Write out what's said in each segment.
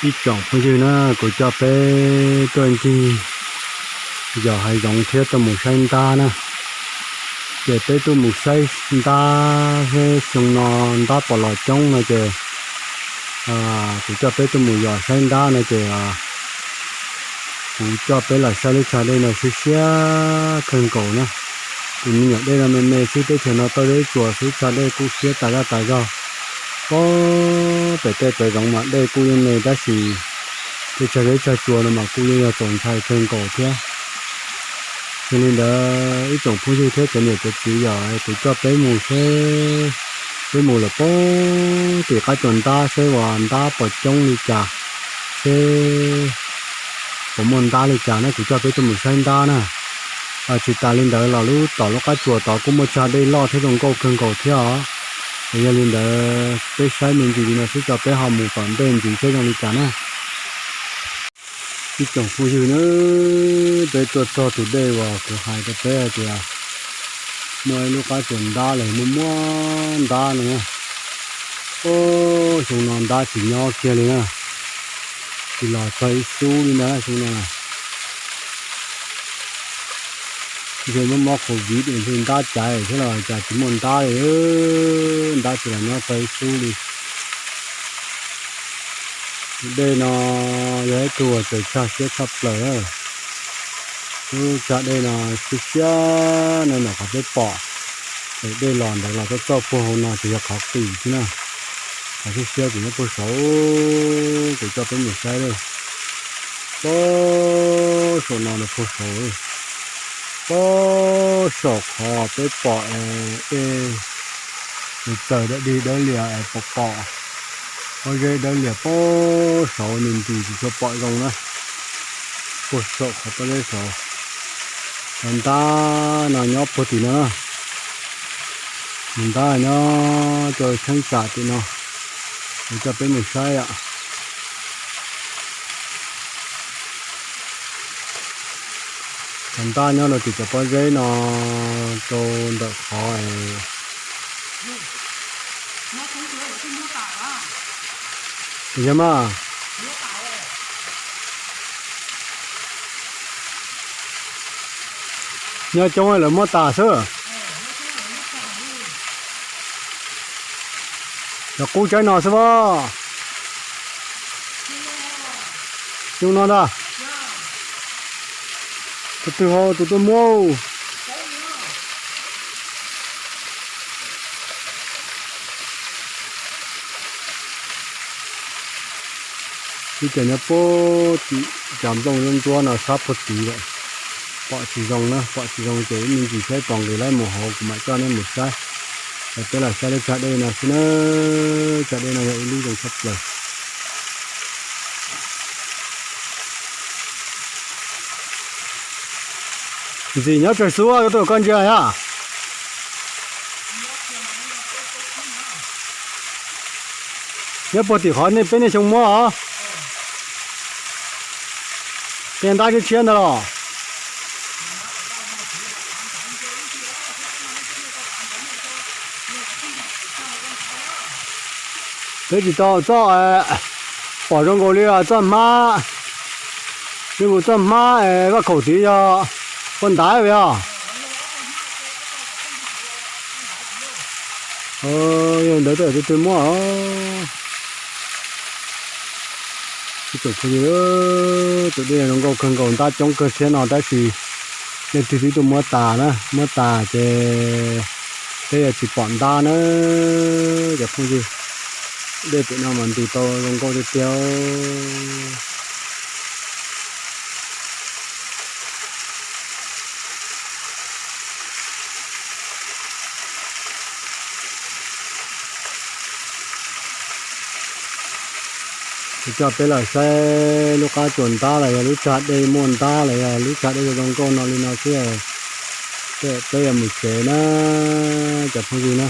Ib tsoom phooj ywg na, kuv coj peb tuaj ncig yos hav zoov thiab tuaj mus saib ntab na. Ces peb tuaj mus saib ntab, xyoo no ntab pom los coob no ces kuv coj peb tuaj mus yos saib ntab no ces kuv coj peb los saib lub tsag dej no siab siab kawg nkaus na. Tus me nyuam dej no me me xwb, teb chaws no toj deb tsuas xwb, tsag dej kuj siab tas zaj tas zog. Pem tej pem zoov mas dej kuj yeej me tab sis tej tsag zeb tsag tsua no mas kuj yeej yog txaus ntshai kawg nkaus thiab. Yog li ntawd ib tsoom phooj ywg thiab cov niam cov txiv, yog kuv coj peb mus saib, peb mus lawm pem tim qab tsuas ntab saib uas ntab pom coob li cas, seb puas muaj ntab li cas na, kuv coj peb tuaj mus saib ntab na. Tsis tas li ntawd los lub tom lub qab tsuas tod kuj muaj tsag dej loj thiab zoo nkauj kawg nkaus thiab os. Es yog li ntawd peb saib me ntsis li no xwb, tso peb ho mus tom ntej ntxiv seb zoo li cas na. Ib tsoom phooj ywg na, peb tuaj txog tus dej uas kuv hais rau peb hais tias muaj ib lub qab tsuas ntab los muaj muaj ntab no. Xyoo no ntab tsis nyob kiag li na, tsis los txog ib xub li ntag xyoo no. Ntshe muaj mob covid es ntshe ntab caiv thiab los cas tsis muaj ntab li, ntab tsis los nyob txog ib xub li. Tus dej no yog ib tug uas txawm tsag siab tshaj plaws. Lub tsag dej no siab siab na, ntawm qhov peb pom, txawm dej los ntawd los txoj txoj puag hauv no ces yog qhov qis xwb na. Qhov siab siab ces nyob puag saud, kuv coj peb mus saib lawm. Puag saum no los puag saud, puag saum qhov peb pom es, es txawm dawb dig dawb lias es pom pom pob zeb dawb lias puag saud, nws ntim tsis tshua pom zoo na. Puag saum qhov pob zeb saud, cov ntab no nyob puag tim no na. Cov ntab nyob rau cheeb tsam tim no, kuv coj peb mus saib yom. Cov ntab nyob rau tim cov pob zeb no, rau ntawm qhov es, yog mas, nyob coob lawv muab tas xwb. Cov qub tsaib no xwb as. Xyoo no ntag. Tus twg ho tus tuaj muab. Ib co nyob puag tim cov nplooj ntsuab no sab puag tid lawm. Pom tsis zoo na, pom tsis zoo ces ib me ntsis saib pom nqis laib mus hauv kuv mam coj nej mus saib. Ces peb los saib lub tsag dej no xwb na. Tsag dej no yog ib lub zoo tshaj plaws. Ntxim nyob tsawg xub, koj tuaj koj ntsia yom. Nyob puag tim qhov nej peb niaj xyoo muab os. Tej ntab tshiab tshiab ntag los. Peb tsis tau txoj pom zoo nkaus li txoj hmab, zoo nkaus txoj hmab vaj khaum tid yog poj ntav os. Yog li ntawd tej twg twg muab. Ib tsoom phooj ywg, tus dej zoo nkauj kawg nkaus, ntab coob kawg thiab no tab sis leej twg twb tuaj muab tas na, muab tas ces peb yuav tsis pom ntab na cov phooj ywg. Dej pem no mas ntim tau zoo nkauj tiag tiag. Kuv coj peb los saib lub qab tsuas ntab los yog lub tsag dej muaj ntab los yog lub tsag dej zoo nkauj no li no xwb. Peb yuav mus tsev na cov phooj ywg na.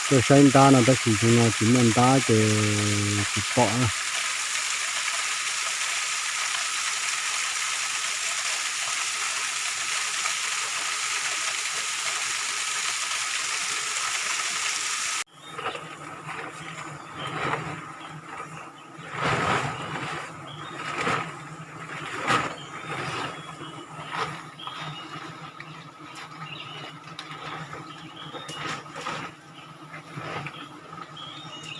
Tuaj saib ntab no tab sis xyoo no tsis muaj ntab ces tsis pom na.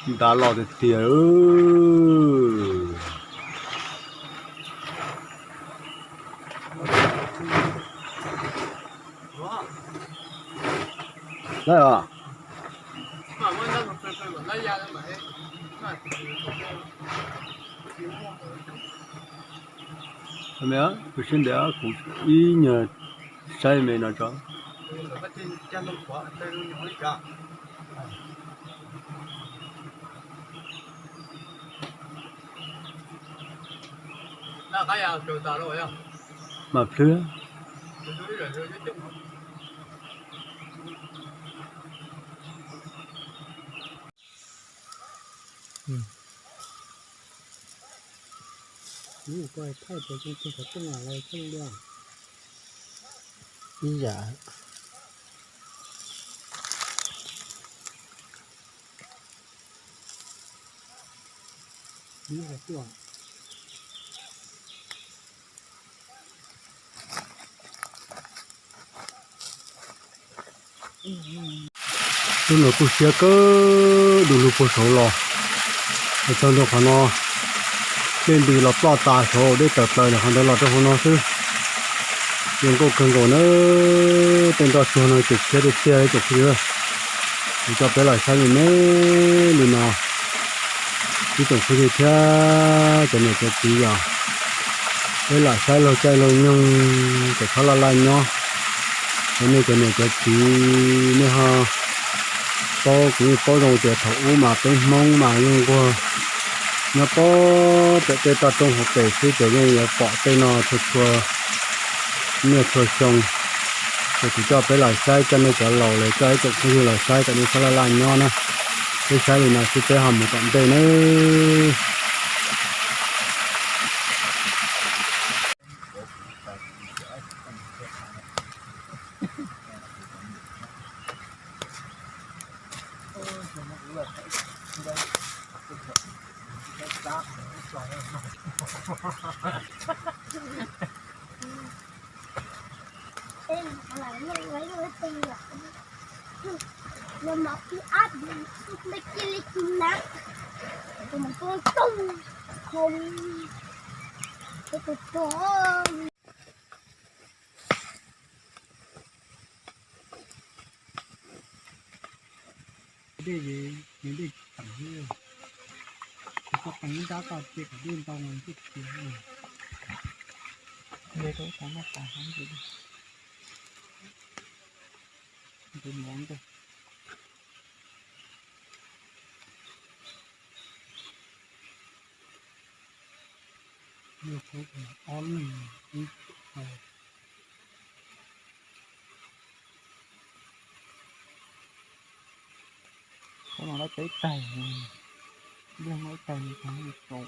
Nta loj tiag tiag. Laib os. Kuv siab ntev kuv ib nyuag saib me no tso. Mas plhws. Ib yam. Lub no kuj siab kawg, du lug puag saud los, txog ntua qhov no, dej nti los ploj tas saud, dej tawm plaws ntawm qhov ntawd los rau hauv no xwb. Zoo nkauj kawg nkaus na, tej nroj tsuag no ces tshiab tiag tiag tsoom phooj ywg. Kuv coj peb los saib me me li no, ib tsoom phooj ywg thiab cov niam cov txiv yom, peb lam saib laug caij laug nyoog kom txhob laj laj nyob. Cov nej cov niam cov txiv nej ho paub, kuv yeej paub zoo tias thaum ub mas peb Hmoob mas yeej nquag nyob pem tej toj roob hauv pes xwb ces yeej yuav pom tej no txhua txhua niaj txhua xyoo. Ces kuv coj peb los saib, coj nej cov laus los coj ib tsoom phooj ywg los saib kom nej txhob laj laj nyob na. Peb saib li no xwb peb ho mus tom ntej nawb. Dej, nws dej teem xwb, kuv koj teem ib nrab koj cia kom dej ntau ntsej tiag. Nte rau ib qho noj tas hov ntawd, nte mov ntej. Ob leeg ib qho. Ub, no lawv teb tag, nplooj lawv tag, tag tau.